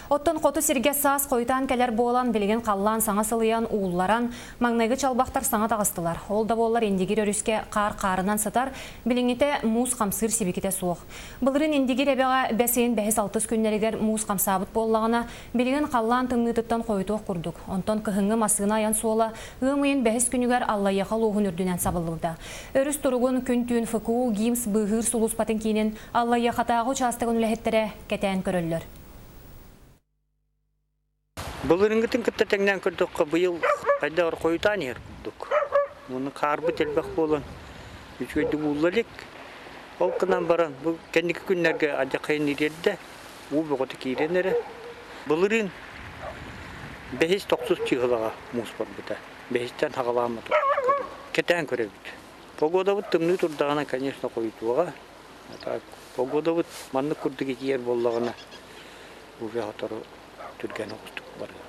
Оттон хоту сиргэ саас хойутаан кэлэр буолан, билигин халлаан саҥа сылыйан, уулларан, маҥнайгы чалбахтар саҥа таҕыстылар. Ол да буоллар Индигир өрүскэ хаар хаарынан сытар, билиҥҥитэ муус хамсыыр сибикитэ суох. Былырыын Индигир эбэҕэ бэс ыйын бэһис-алтыс күннэригэр муус хамсаабыт буоллаҕына, билигин халлаан тымныытыттан хойутуох курдук. Онтон кыһыҥҥы массыына айан суола ыам ыйын бэһис күнүгэр Аллайыаха улууһун үрдүнэн сабыллыбыта. Өрүс туругун күн-түүн ФКУ ГИМС быыһыыр сулууспатын киинин Аллайыахатааҕы учаастагын үлэһиттэрэ кэтээн көрөллөр. Былырыыҥҥытын кытта тэҥнээн көрдөххө, быйыл хайдах эрэ хойутаан иһэр курдук. Уонна хаарбыт элбэх буолан үчүгэйдик уулла илик. Ол гынан баран бу кэнники күннэргэ алдьархайын ириэрдэ, уу бөҕөтө киирэн эрэ. Былырыын бэһис тохсус чыыһылаҕа муус барбыта. Бэһистэн саҕалааммыт кэтээн көрөбүт. Погодабыт тымныы турдаҕына, конечно, хойутуоҕа. Так, погодабыт маннык курдук итийэр буоллаҕына, уже сотору түргэн оҕустук барыаҕа.